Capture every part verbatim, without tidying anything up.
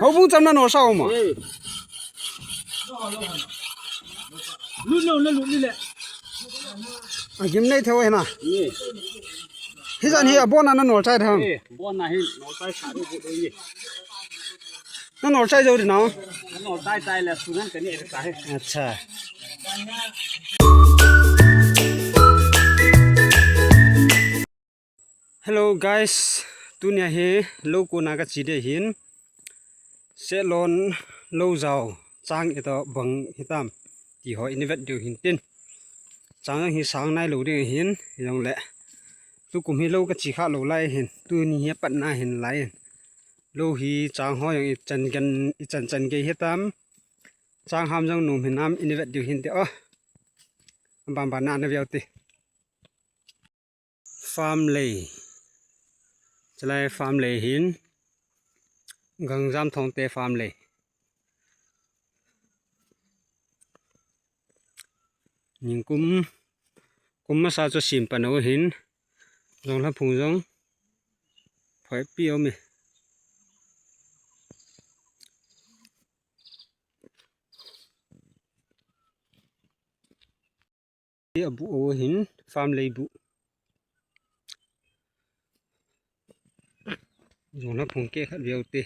Houbung cham na nolsa um a? Eh. Lut lou, lut, lut, lut le. A gim nei thei u hina. Ni. Hijan hi abon a na nolchai tham. Eh, abon a hi nolchai sa di bu doi ni. Na nolchai jou di na. Na nolchai chai le sunan ka ni ka he. Acha. Hello guys, tunia hi lou kona kache ding ahin, setlon lou jao chang itoh bang hitam ti ho ina vet diu hin tin. Chang hi sang nailou ding ahin, jongle tukum hi lou kache kha lou lai hin, tuni hi apatna hin lai hin. Lou hi chang ho jong ichan gan, ichan chan gei hitam. Chang ham jong nom hinam ina vet diu hin te o. Ban ban na na veu te. Farm lei. Chulai farm lei hin. Gangjam Thongte farm lei. Ningkum, kum masa chu sim pan u hin. Jonglhaphung jong. Phoi pi um e. Abuh u hin, farm lei buh. Jonglhaphung keh khat veu te.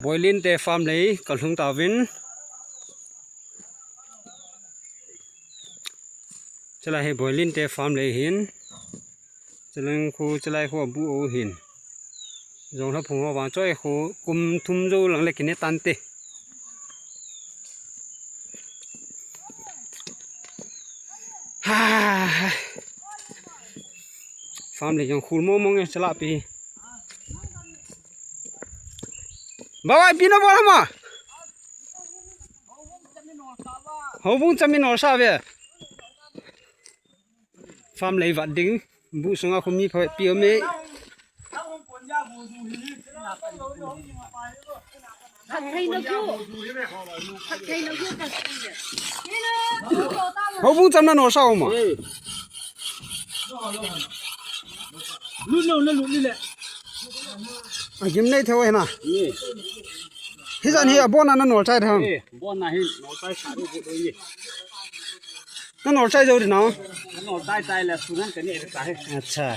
Boilin te farm lei kalhung tauvin. Chulai hi Boilin te farm lei hin. Chulai khu, chulai khu abuh u hin. Jonglhaphung ho vang choi khu kum thum jou lang le kine tan te. Ha. Farm lei jong khul mong mong e chala pi. Bawai pi na bol ma. Houbung cham in nolsa ve. Farm lei vat ding. Buh sunga khu mi phoi pi um e. Houbung cham na nolsa um a? Eh. Lut lou, lut, lut, lut le. A gim nei thei u hina. Ni. Hijan hi abon a na nolchai tham. Eh, abon a hi nolchai sa di bu doi ni. Na nolchai jou di na. Na nolchai chai le sunan ka ni ka he. Acha.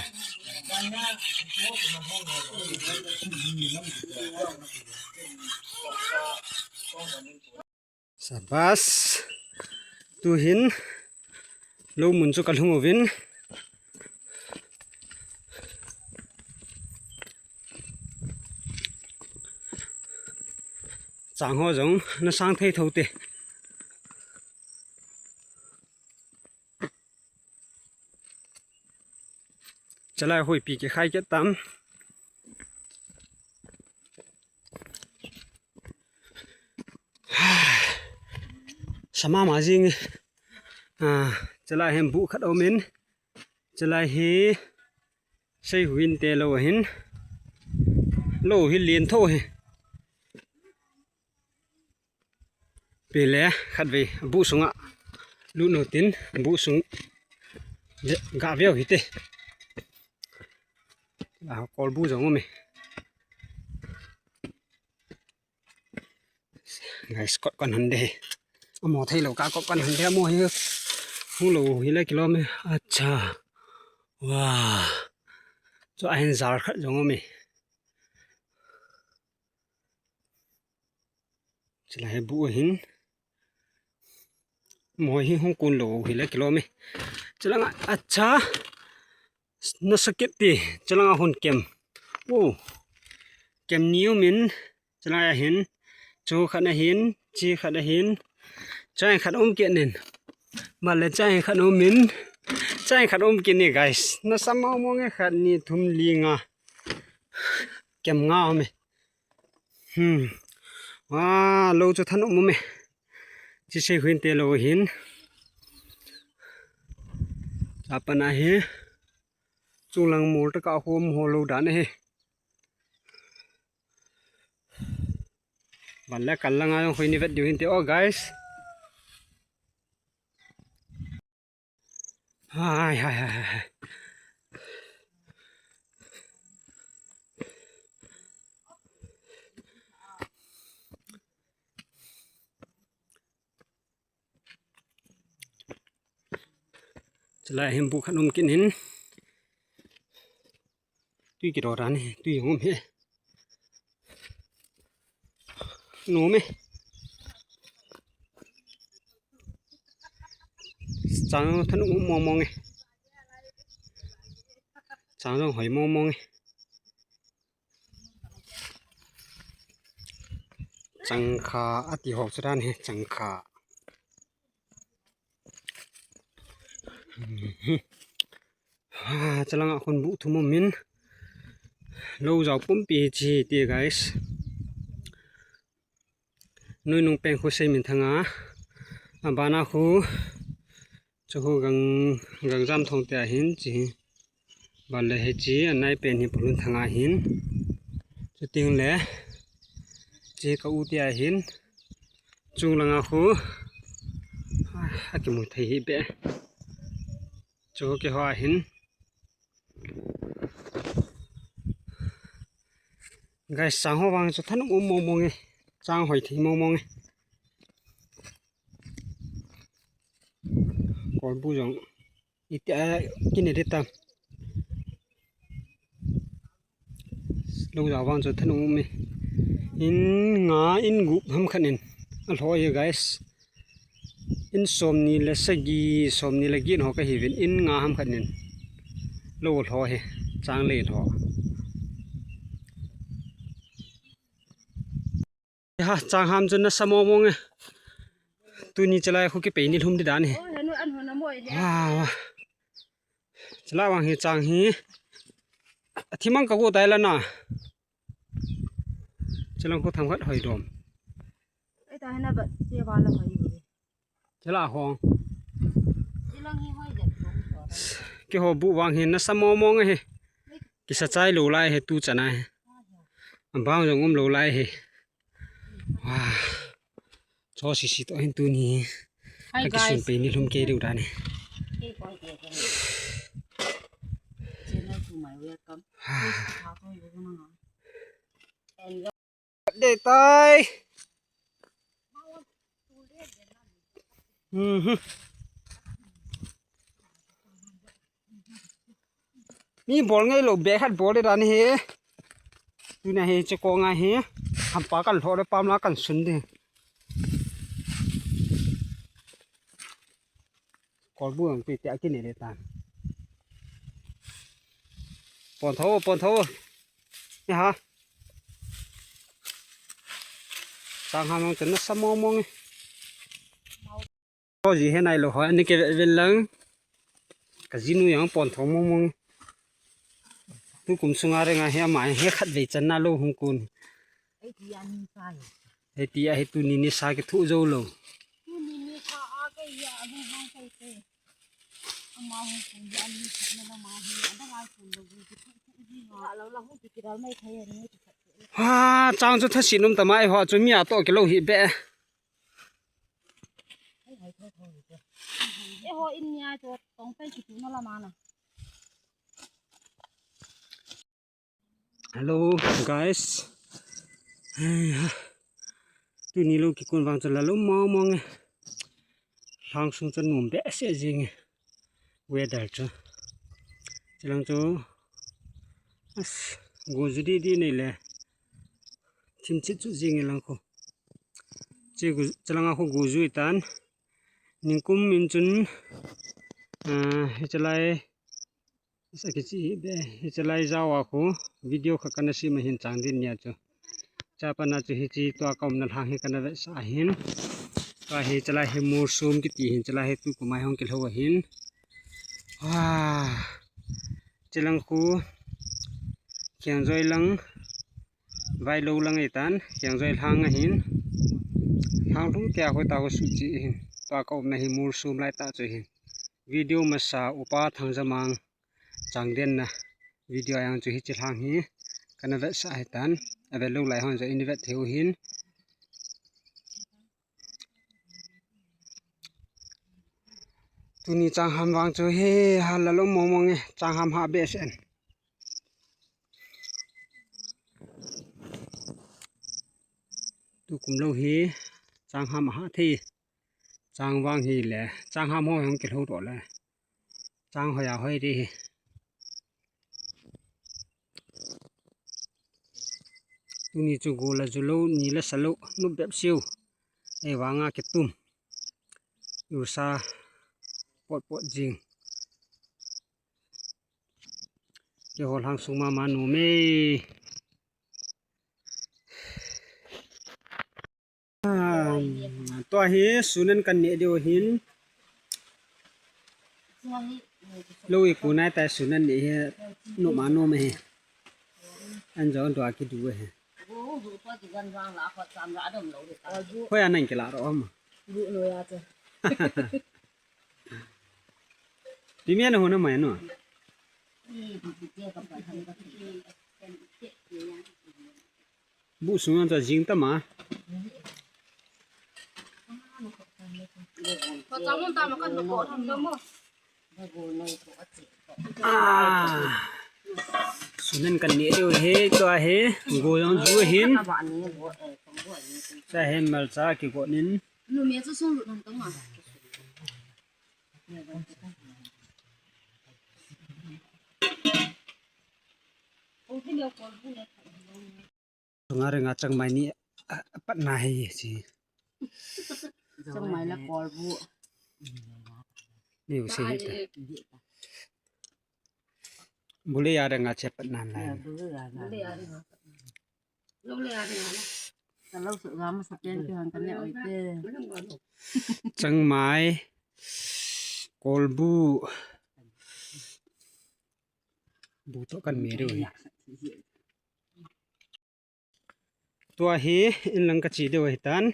Sabas. Tuhin lou mun chu kalhung uvin. Chang ho jong na sang thei tho te. Chalai hoi pi ke khai ke tam. Sama ma jing. Ah, chalai hem bu khat om in. Chalai hi sei huin te lou ahin. Lou hi lien tho hi. Pile khat vei bu sunga lut nu tin bu sung le ga veu hite. A kol bu jong um e. Guys, kot kon han de. Amo thei lou ka kot kon han de amo hi. Hung lou hi le kilom e. Acha. Wah. Chu ahin jar khat jong um e. Chulai hi bu ahin. Mo hi hung kun lou hi le kilom e. Chulanga acha. Na sakit ti. Chulanga hun kem. Oh. Kem ni um in. Chulai ahin. Chu khat ahin. Chi khat ahin. Chai khat um ke nin. Bale chai khat um in. Chai khat um ke ni guys. Na sama mo nge khat ni thum li nga. Kem nga um e. Hmm. Wa, lou chu than um um e. Chi sei huin te lou hin. Chapana hi. Chunglang mol ta ka hom ho lou dan hi. Ban le kal langa jong hoi ni vet diu hin te o guys. Hai, hai, hai, hai. Chulai hin bu khat um kit in. Tui kiro dan hi, tui um hi. Nom e. Chang thanop um mong mong e. Chang jong hoi mong mong e. Changkha ati ho chu dan hi, changkha. Hmm. Ha, chalanga khun bu thum um in. Lou jao pumpi hi chi ti, guys. Nuinung peng khu Seiminthang a. Abana khu chu khu gang, Gangjamthong te ahin chi. Ban le hichi anai pen hi Pulunthang ahin. Chuting le chi ka u te ahin. Chung langa khu akimu thei hi be. Chu khu keiho ahin. Guys, chang ho vang chu thanop um mong mong e. Chang hoi thei mong mong e. Kolbu jong itia kine de tam. Lou jao vang chu thanop um e. In nga, in gup ham khat in alho e, guys. In somni le sagi, somni le get ho kahiuvin, in nga ham khat in lou alho hi, chang le lho. Ha, chang ham chu nasa mong mong e. Tuni chalai khu kipei ni lhum di dan hi. Oi, hanu an hon amoi le. Wah, wah. Chala vang hi chang hi. Athimang ka go tai la na. Chalang khu thang khat hoi dom. Ai ta hena ba te ba la hoi. Chala hong. Chilang hi hoi de. Keiho bu vang hi nasa mong mong hi. Kisa chai lou lai hi tu chana hi. Abang jong um lou lai hi. Wah. Cho sisi to hin tuni. Hi, guys. Akisun pei ni lhum kei deu dan hi. Channel to my welcome. Dei tai. Mhm. Mi bol ngai lou, bag khat bol le dan hi. Tuna hi che ko ngai hi. Hampa kan lho le pam la kan sun de. Kolbu ang pi te akine le tan. Pon tho, pon tho. Ni ha. Chang ham jong chu nasa mong mong e. Ko ji he nai lou ho, ani ke vel lang. Ka jinu jong pon tho mong mong. Tukum sunga renga hi ama hi khatvei channa lou hung kun. Hiti a hi tuni nisa kithoh jou lou. Tuni nisa a kei hi a hung hang kei te. Ama hung kun hi a ni khat na la ma hi, a dang a kun lou hi kithoh thoh ji nga. A lou la hung kidal mai thei a ni kithoh. Ha, chang chu thasin um tama eiho chu mi a toh kilou hi be. Eiho in nia chu tong pen kitu na la ma na. Hello, guys. Hei ha. Tuni lou kikon vang chu la lou mong mong e. Lhang sung chu nom behseh jing e. Weather chu. Chilang chu. As, go ju di di nei le. Thim chit chu jing e lang khu. Chi gu, chalanga khu go ju i tan. Ningkum in chun, ah, hichalai, sa kichi hi be, hichalai jao a khu video khat kana sem ahin chang din nia chu. Chapana chu hichi tua ka umna lhang hi kana vetsah ahin. Tua hichalai hi Mursum kiti hin, chalai hi tukum a hung kilhou ahin. Wah. Chilang khu Khiangjoi lang, Vailou lang ahitan, Khiangjoi lhang ahin. Lhang lhung tia khu ta khu suh chi ahin. Tua ka umna hi Mursum lai ta chu ahin. Video masa upa Thangjamang chang den na video a jong chu hichi lhang hi kana vetsah ahitan. Avet lou lai hon jong in vet thei u hin. Tuni changham vang chu hi hal la lou mong mong e, changham ha behseh in. Tukum lou hi changham ha thei. Chang vang hi le, changham ho hung kilhou doh le. Chang hoi a hoi ri hi. Tuni chu go la ju lou, ni la sa lou, nup bep siu. Ei vanga kitum. Usa pot pot jing. Kihol hang sung mama nu me. Ah, tua hi sunan kan neh diu hin. Lou i ku nai tai sunan neh hi noma noma hi. An jo dua kidu hi. Hoi a nang kila ro ma. Pi mi an ho na mai no. Bu sung an cha jing ta ma. Ah. Sunan kan neh diu hi, tua hi, go jong ju hin. Cha hi malcha kigo nin. Tunga renga changmai ni, ah, patna hi si. Changmai la kolbu. Ni u si hi ta. Bule ya renga che patna la. Bule ya renga. Lou le ya renga. Ka lou su gam sa pen ki hang kan ne oi te. Changmai, kolbu. Bu to kan me diu hi. Tua hi in lang ka chi diu hi tan.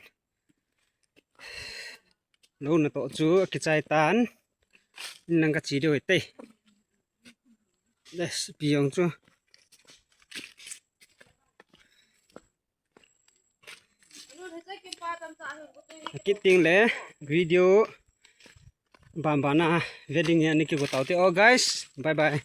Lou na to chu kichai tan. In lang ka chi diu hi te. Des pi jong chu. Kit ting le video ban ban a wedding ya ni ki go tau te. Oh guys, bye bye.